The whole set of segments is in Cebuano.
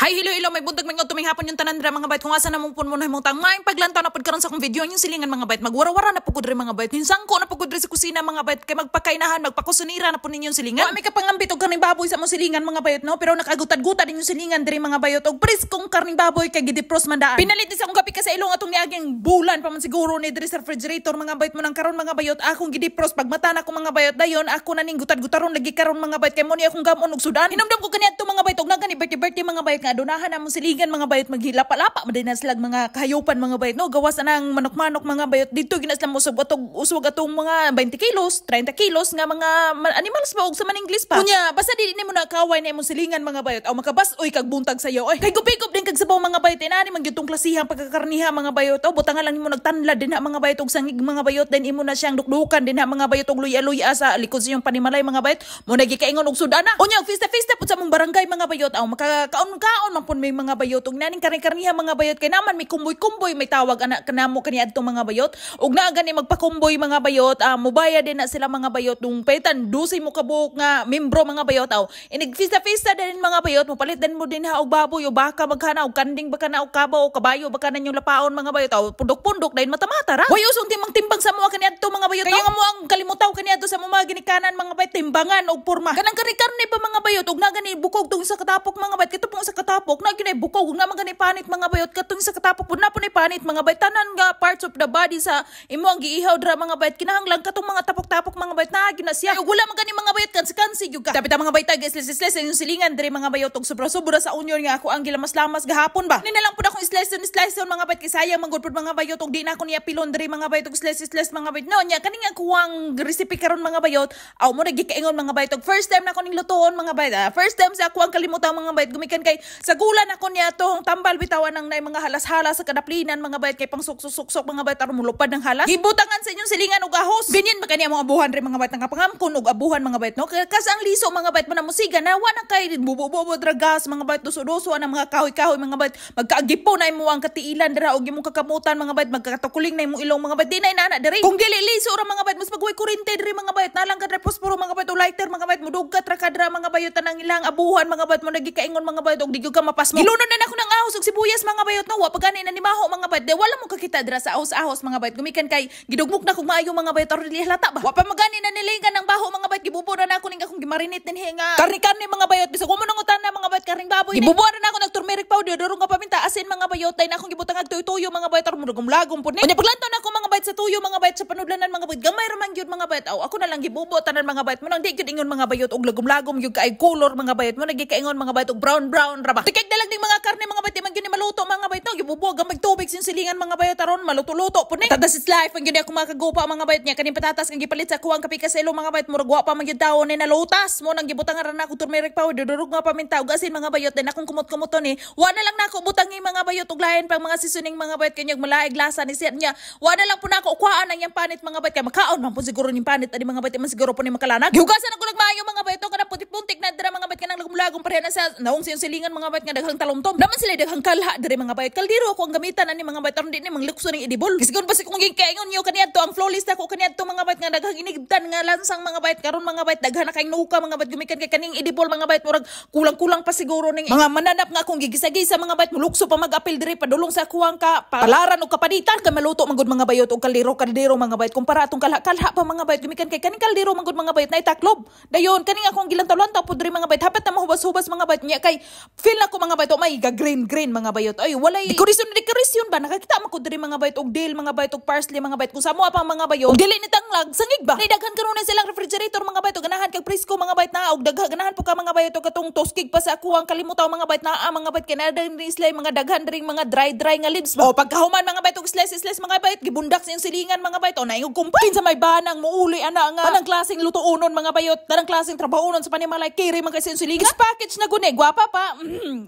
Hi, hello, hello, may buntag, may tuming hapon yung tanan dira, mga bayot. Kung asa na mong pun mo na mong tang maayong paglantaw na pud karon sa akong video yung silingan, mga bayot. Magwara-wara na pud ko diri, mga bayot. Yung sangko na pud ko diri sa kusina, mga bayot, kay magpakainahan, magpakusunira na pud ninyong silingan. Wa may kapangambit og karning baboy sa mong silingan, mga bayot, no, pero nakagutad-gutad inyong silingan diri, mga bayot, og preskong karning baboy kay gidepros man daan. Pinalit ni sa akong kape ka sa ilong atong niaging bulan pa man siguro ni diri sa refrigerator, mga bayot. Mo nang karon, mga bayot, akong gidepros pagmata na ko, mga bayot, dayon ako na ning gutad-gutaron lagi karon, mga bayot, kay mo ni akong gamon og sudan. Hinumdum ko kaniadto, mga bayot, og nagani birthday birthday, mga bayot, nga adunahan among silingan, mga bayot, maghilapa-lapa man din na silag mga kahayupan, mga bayot, no, gawas anang manok-manok, mga bayot. Dito gina sila mosog atong uswag atong mga 20 kilos, 30 kilos nga mga animals ba og sa man English pa. Unya basta dili nimo na kaway na imong silingan, mga bayot, aw makabas oy kag buntag sayo oy. Kay gupigop din kag sabaw, mga bayot, inani man gyud tong klasihang pagkakarniha, mga bayot. Aw butangan lang nimo nagtanlad din ha, mga bayot, og sangig, mga bayot, then imo na siyang dukdukan din ha, mga bayot, og luya-luya sa likod sa iyong panimalay, mga bayot, mo na gikaingon og sudana. Unya fista-fista pud sa among barangay, mga bayot, aw makakaon-kaon man pud may mga bayot og naning karni-karniha, mga bayot, kay naman may kumboy-kumboy may tawag ana kanamo kaniadto, mga bayot, ug naa gani magpakumboy, mga bayot, mubayad din na sila, mga bayot, dung paitan 12 mo kabuok nga membro, mga bayot. Aw inig fista-fista din, mga bayot, mopalit din mo din ha og baboy o baka magkana og kanding baka na og kabaw o kabayo baka na inyong lapaon, mga bayot, aw pundok-pundok dayon mata-mata ra. Way usong timbang-timbang sa mga kaniadto, mga bayot, kaya nga mo ang kalimutaw kaniadto sa mga ginikanan, mga bayot, timbangan og porma kanang karni-karni pa, mga bayot, ug na gani bukog tung sa katapok, mga bayot, katong sa katapok na gani bukog, ug na man gani panit, mga bayot, katong sa katapok pud na po ni panit, mga bayot. Tanan nga parts of the body sa imo ang giihaw dra, mga bayot, kinahanglan katong mga tapok-tapok, mga bayot, naa gyud na siya. Ug wala man gani, mga bayot, kansi-kansi gyud ka. Dapat ang mga bayot guys, slice slice yung silingan diri, mga bayot, og sobra-sobra sa onion nga ako ang gilamas-lamas gahapon ba. Ni na lang pud akong slice slice, mga bayot, kay sayang man gud pud, mga bayot, og di na ako niya pilon diri, mga bayot, og slice slice, mga bayot, no. Nya kani nga kuwang recipe karon, mga bayot, aw mo nagikaingon, mga bayot, og first time na ako ning lutuon, mga bayot, ah. First time sa ako ang kalimutan, mga bayot, gumikan kay sa gulan ako niya tong tambal bitawan ng nay mga halas-halas sa kadaplinan, mga bayot, kay pang suksok mga bayot aron mulupad ng halas. Gibutangan sa inyong silingan og ahos binyin ba kaniya mga abuhan ri, mga bayot, nakapangamkon og abuhan, mga bayot, no. Kas ang liso, mga bayot, mo na musiga na wa na kay bubo-bubo dragas, mga bayot, duso-duso ang mga kahoy-kahoy, mga bayot, magkaagipo na imo ang katiilan dira og imong kakamutan, mga bayot, magkakatukuling na imong ilong, mga bayot. Di na inana diri kung dili liso ra, mga bayot. Mas magway kurente diri, mga bayot, nalang ka posporo, mga bayot, o lighter, mga bayot, mudugkat ra kadra, mga bayot, tanang ilang abuhan, mga bayot, mo nagikaingon, mga bayot, og di gyud ka mapasmo. Gilunod na nako ng ahos og sibuyas, mga bayot, no, wa pa gani na nimaho, mga bayot. Di wala mo kakita dira sa ahos-ahos, mga bayot, gumikan kay gidugmok na kog maayo, mga bayot, aron dili halata ba. Wa pa magani na nilingan ng baho, mga bayot, gibubo na nako ning akong gimarinate dinhi nga karni-karni, mga bayot. Bisag wa mo nangutan na, mga bayot, karning baboy ni. Gibubo na nako nag turmeric powder, durong nga paminta, asin, mga bayot, dahil akong gibutang ag tuyo-tuyo, mga bayot, aron mo lagom pud ni. Unya paglantaw na ako, mga bayot, sa tuyo, mga bayot, sa panudlanan, mga bayot, gamay ra man gyud, mga bayot. Aw ako na lang gibubo tanan, mga bayot, mo nang di gyud ingon, mga bayot, og lagom-lagom gyud kay color, mga bayot, mo nagikaingon, mga bayot, og brown brown ra ba. Tikig na lang ning mga karne, mga bayot, di man gyud ni maluto, mga bayot, no. Gibubo gamay tubig sa silingan, mga bayot, aron maluto-luto pud ni. Tatas is life ang gyud ako makagupa, mga bayot. Nya kaning patatas nga gipalit sa kuwang kape kaselo, mga bayot, murag wa pa man gyud taon ni nalutas, mo nang gibutangan ra nako turmeric powder, durog nga paminta ug asin, mga bayot, then akong kumot-kumuton ni. Wa na lang nako butangi, mga bayot, og lain pang mga seasoning, mga bayot, kanyag malaig lasa ni siya. Nya wa na lang po nako kuhaan ang iyang panit, mga bayot, kay makaon man po siguro ning panit ani, mga bayot, man siguro po ni makalanag. Gihugasan ako nagmaayo, mga bayot, kanang putik-puntik na dira, mga bayot, kanang lagom-lagom pareha na sa naong siyang silingan, mga bayot, nga daghang talomtom naman sila, daghang kalha diri, mga bayot. Kaldero ako ang gamitan ani, mga bayot, aron di ni manglukso ning edibol. Kisgon pa si kung gikaingon niyo kaniadto ang flawless ako kaniadto, mga bayot, nga daghang inigtan nga lansang, mga bayot. Karon, mga bayot, daghan na kayong nuka, mga bayot, gumikan kay kaning edibol, mga bayot, murag kulang-kulang pa siguro ning mga mananap nga akong gigisa-gisa, mga bayot, mulukso pa mag-apil diri padulong sa kuwang ka palaran og kapaditan, kay maluto man gud, mga bayot, og kaldero kaldero, mga bayot, kumpara atong kalha-kalha pa, mga bayot, gumikan kay kaning kaldero man gud, mga bayot, na itaklob dayon. Kaning akong gilantaw-lantaw pud diri, mga bayot, hapit na mahubas-hubas, mga bayot. Nya kay feel nako, mga bayot, oh, may ga green green, mga bayot, ay walay decoration decoration ba. Nakakita man ko diri, mga bayot, og dill, mga bayot, og parsley, mga bayot. Kung sa mo pa, mga bayot, og dili ni tanglag sangig ba ni daghan karon silang refrigerator, mga bayot, og ganahan kag presko, mga bayot, na og daghan ganahan po ka, mga bayot, og katong toskig pa sa akuang kalimutaw, mga bayot, naa, mga bayot, kay naa din sila mga daghan diri mga dry dry nga leaves ba. O pagkahuman, mga bayot, og slice slice, mga bayot, gibundak sa iyong silingan, mga bayot, o naingog kumpay kinsa may banang muuli ana nga tanang klaseng lutuonon, mga bayot, tanang klaseng trabahonon sa panimalay, kiri man kay sa iyong silingan. Is package na guni, gwapa pa.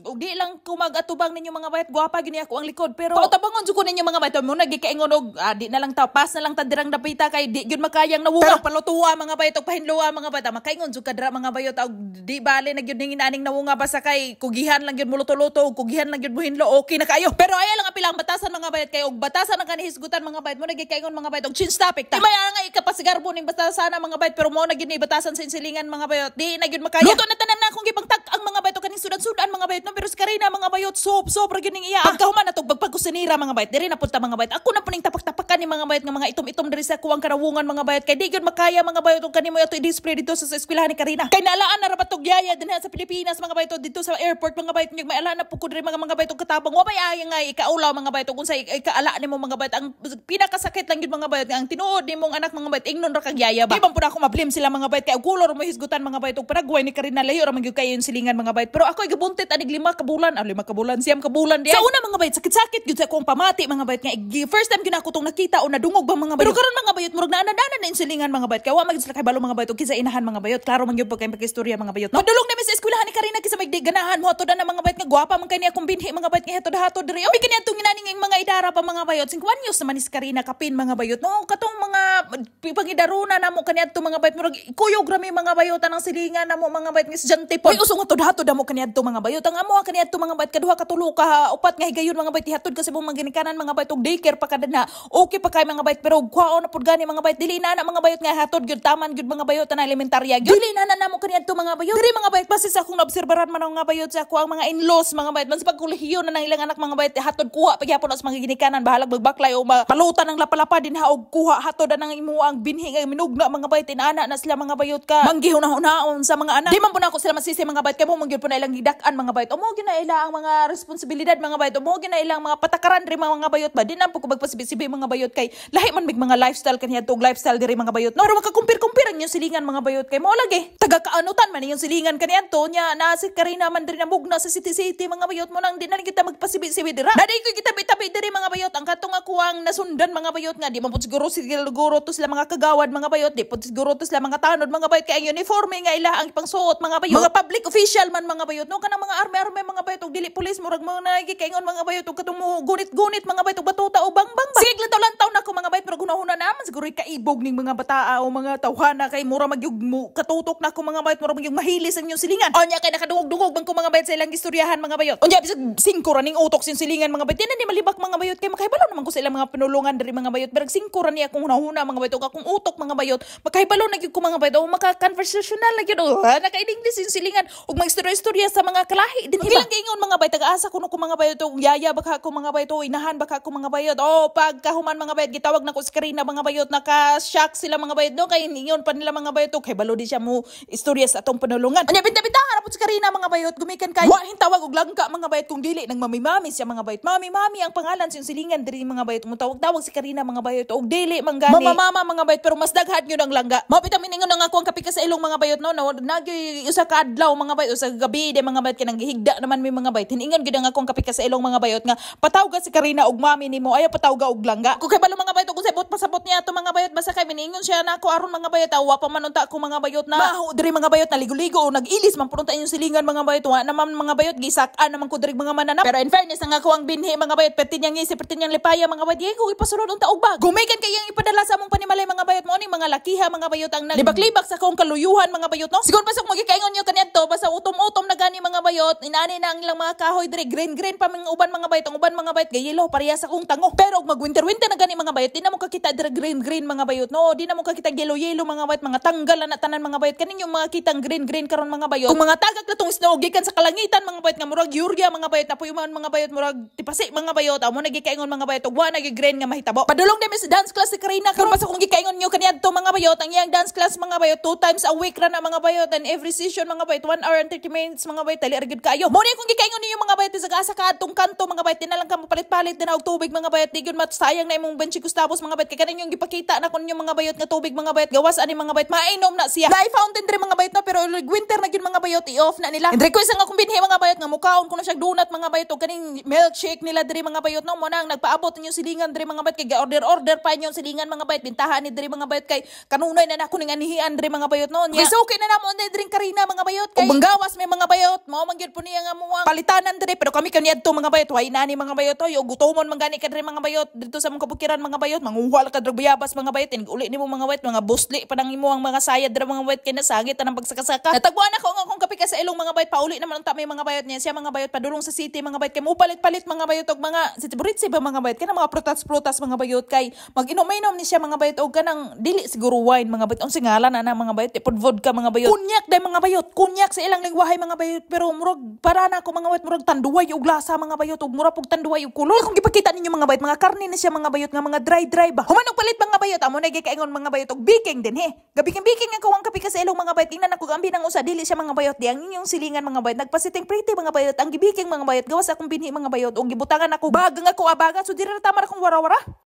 Og di lang ko mag-atubang ninyo, mga mga bayot, gwapa gini ako ang likod, pero pautabangon jud ko ninyo mga bayot, mo nagikaingon og di na lang ta, pas na lang ta dirang dapita kay di gyud makayang nawunga. Pero palutua mga bayot og pahinloa mga bayot, makaingon jud ka dira mga bayot og di bale na gyud ning aning nawunga, basta kay kugihan lang gyud muluto-luto og kugihan lang gyud mohinlo, okay na kayo. Pero ayaw lang apila ang batasan mga bayot, kay og batasan ang kanihisgutan mga bayot, mo nagikaingon mga bayot og change topic ta. Di may nga ikapasigarbo ning batasan mga bayot, pero mo na gyud ni batasan sa insilingan mga bayot, di na gyud makaya. Luto na tanan na akong gipangtag ang mga bayot og kaning sudan-sudan mga bayot no, pero si Karina mga bayot, soap soap ra gyud ning iya. Pagkahuman natog bagpagkusinira mga bayot, diri na punta mga bayot. Ako na puning tapak-tapakan ni mga bayot nga mga itom-itom diri sa kuwang karawungan mga bayot, kay di gyud makaya mga bayot og kanimo ato i-display dito sa eskwelahan ni Karina. Kay naalaan na ra ba tog yaya dinha sa Pilipinas mga bayot, dito sa airport mga bayot, nyug may na po ko diri mga bayot og katabang. Wa bay ay nga ikaulaw mga bayot og unsay ikaala nimo mga bayot. Ang pinakasakit lang gyud mga bayot nga ang tinuod nimong anak mga bayot ingnon ra kag yaya ba. Di man pud ako ma-blame sila mga bayot, kay og color mo hisgutan mga bayot og panagway ni Karina, layo ra man gyud kayo yung silingan mga bayot. Pero ako gibuntit anig 5 ka bulan, 5 ka bulan, 9 ka bulan di. Sa una mga bayot, sakit-sakit gyud sa akong pamati mga bayot nga first time gyud ako tong nakita o nadungog ba mga bayot. Pero karon mga bayot, murag naanadanan na yung silingan mga bayot, kay wa man gyud sila kahibalo mga bayot og kinsa inahan mga bayot. Klaro man gyud pag kay pagkistorya mga bayot. No? Padulong na mi sa eskwelahan ni Karina kisa may di ganahan mo na mga bayot nga gwapa man kay niya akong binhi mga bayot nga hatod-hatod diri. Umi kini atong inaning mga idara pa mga bayot. 5 anyos naman ni si Karina kapin mga bayot. No, katong mga pangidaruna namo kaniadto mga bayot, murag kuyog ra mi mga bayot ang silingan namo mga bayot nga estudyante po. Uy, usong hatod-hatod namo kaniadto mga bayot. Ang amo kaniadto mga bayot kaduha, katulo ka upat nga higayon mga bayot ihatod kasi mong mga ginikanan mga bayot og daycare pa kada na. Okay pa kay mga bayot, pero kuhaon na pud gani mga bayot, dili na na mga bayot nga hatod gyud taman gyud mga bayot na elementarya gyud. Dili na na namo kaniadto mga bayot. Diri mga bayot, base sa akong naobserbaran man ang mga bayot sa ako ang mga in-laws mga bayot man sa pagkolehiyo na ng ilang anak mga bayot, hatod kuha pagyapon sa mga ginikanan, bahalag magbaklay o mapalutan ng lapalapa din ha og kuha hatod ang imo ang binhi nga minugna mga bayot, inana na sila mga bayot ka manggihuna-hunaon sa mga anak. Di man po na ako sila masisi mga bayot, kay mo man gyud po na ilang gidak-an mga bayot. O mo gyud na ila ang mga responsibilidad mga bayot, o mo gyud na ilang mga patakaran ri mga bayot ba. Di na po ko magpasibi-sibi mga bayot, kay lahi man mig mga lifestyle kaniya og lifestyle diri mga bayot. No, pero makakumpir-kumpir ang inyong silingan mga bayot, kay mo lagi taga kaanutan man inyong silingan kaniadto nya na si Karina man diri namugna sa city city mga bayot, mo nang di na kita magpasibi-sibi dira. Naday ko kita tabi diri mga bayot, ang katong ako ang nasundan mga bayot nga di man pud siguro siguro to sila mga kagawad mga bayot, di pud siguro to sila mga tanod mga bayot, kay ang uniforme nga ila ang ipangsuot mga bayot, mga public official man mga bayot no, kanang mga army-army mga bayot og dili pulis, murag mga nagi kaingon mga bayot og katong mo gunit-gunit mga bayot og batuta o bangbang ba. Sige, lantaw-lantaw na ko mga bayot, murag hunahuna naman siguro kaibog ning mga bataa o mga tawhana, kay mura magyug mo katutok na ko mga bayot, mura magyug mahilis ang inyong silingan. Onya kay nakadungog-dungog bang ko mga bayot sa ilang istoryahan mga bayot. Unya bisag 5 ra ning utok sa silingan mga bayot, di na ni malibak mga bayot, kay makahibalo naman ko sa ilang mga pinulungan diri mga bayot. Pero 5 ra ni akong hunahuna mga bayot ug akong utok mga bayot, makahibalo na gyud ko mga bayot o maka-conversational na gyud o naka-English yung silingan ug mag-istorya-istorya sa mga kalahi din. Ilang giingon mga bayot, taga-asa kuno ko mga bayot og yaya baka ko mga bayot o inahan baka ko mga bayot. O pagkahuman mga bayot, gitawag na ko si Karina mga bayot, naka-shock sila mga bayot no, kay ingon pa nila mga bayot kay balo di siya mo istorya sa atong panulungan. Anya binta-binta harapon si Karina mga bayot, gumikan kay wa tawag og langka mga bayot kung dili nang mami-mami siya mga bayot. Mami-mami ang pangalan sa silingan diri mga bayot. Mo tawag-tawag si Karina mga bayot og dili man gani mama-mama mga bayot, pero mas daghan yun ang langga. Mao bitaw miningon ang ako ang kape sa ilong mga bayot no, na nagi usa ka adlaw mga bayot, usa ka gabi di mga bayot, kanang gihigda naman mi mga bayot. Hiningon gyud ang akong kape sa ilong mga bayot nga patawga si Karina og mami nimo, ayaw patawga og langga. Kung kay balo mga bayot og sabot pasabot niya ato mga bayot, basta kay miningon siya na ako aron mga bayot, wa pa man unta ko mga bayot na maho diri mga bayot, naligo-ligo o nag-ilis man punta inyong silingan mga bayot, wa naman mga bayot gisak-an naman ko diri mga mananap. Pero in fairness ang ako ang binhi mga bayot, perti niyang ngisi, perti niyang lipaya mga bayot, ko ipasulod unta og bag. Gumikan kay iyang ipadala sa among panimalay mga bayot, mo ning mga lakiha mga bayot ang naglibak-libak sa akong kaluyuhan mga bayot no. Siguro basta kung magikaingon niyo kaniadto, basta utom-utom na gani mga bayot, inani na ang ilang mga kahoy diri, green-green pa mga uban mga bayot, ang uban mga bayot gayelo pareha sa akong tango. Pero og mag-winter-winter na gani mga bayot, di na mo kakita diri green-green mga bayot no, di na mo kakita yellow-yellow mga bayot, mga tanggal na tanan mga bayot, kanin yung mga kitang green-green karon mga bayot. Kung mga tagak na tong snow gikan sa kalangitan mga bayot nga murag urea mga bayot, apoy man mga bayot murag tipasi mga bayot, amo nagikaingon mga bayot ug wa nagi green nga mahitabo. Padulong din sa dance class si Karina karon, basta kung gikaingon niyo kaniadto mga bayot, ang iyang dance class mga bayot 2 times a week ra na mga bayot, and every session mga bayot 1 hour and 30 minutes mga bayot, dali ra gyud kaayo. Mo ni kung gikaingon niyo mga bayot, bisag asa ka adtong kanto mga bayot, di na lang ka mopalit-palit din og tubig mga bayot, di gyud sayang na imong 20 gustavos mga bayot, kay kanin yung gipakita na kun mga bayot nga tubig mga bayot, gawas ani mga bayot mainom na siya. Naay fountain diri mga bayot no, pero winter na gyud mga bayot, i-off na nila. And request ang akong binhi mga bayot nga mukaon ko na siya donut mga bayot og kaning milkshake nila diri mga bayot no, mo nang nagpaabot ninyo silingan diri mga bayot, kay ga-order order pa inyong silingan mga bayot, bintahan ni diri mga bayot, kay kanunay na nako ning anihian diri mga bayot no. Nya okay na namo diri Karina mga bayot, kay ug gawas may mga bayot, mao man gyud po niya nga muang palitanan diri, pero kami ka niadto, mga bayot, way nani, mga bayot, oy, og gutomon man gani ka diri, mga bayot, dito sa mong kabukiran, mga bayot, manguha ka drug bayabas, mga bayot, inig uli nimo, mga bayot, mga busli pa nang imo ang mga sayad dira, mga bayot, kay nasagit tanang pagsakasaka. Natagbuan ako ang akong kape ka sa ilong, mga bayot, pauli naman unta may, mga bayot, niya siya, mga bayot, padulong sa city, mga bayot, kay mo palit-palit, mga bayot, og mga si ba, mga bayot, kanang mga prutas-prutas, mga bayot, kay mag-inom-inom ni siya, mga bayot, og kanang dili siguro wine, mga bayot, unsa ngalan ana, mga bayot, ipod vodka, mga bayot, kunyak day, mga bayot, kunyak sa ilang lingwahe, mga bayot, pero murag para na ako, mga bayot, murag tanduay og lasa, mga bayot, og mura pug tanduay og kulor. Kung gipakita ninyo, mga bayot, mga karne na siya, mga bayot, nga mga dry dry ba. Human og palit, mga bayot, amo na gikaingon, mga bayot, og baking din he. Gabiking-biking ang kawang kape ka sa ilong, mga bayot, ingnan ako gambi ng usa, dili siya, mga bayot, di ang inyong silingan, mga bayot, nagpasiting pretty, mga bayot, ang gibiking, mga bayot, gawas akong binhi, mga bayot, og gibutangan ako bagang ako abaga, so diri ra tamar akong warawara.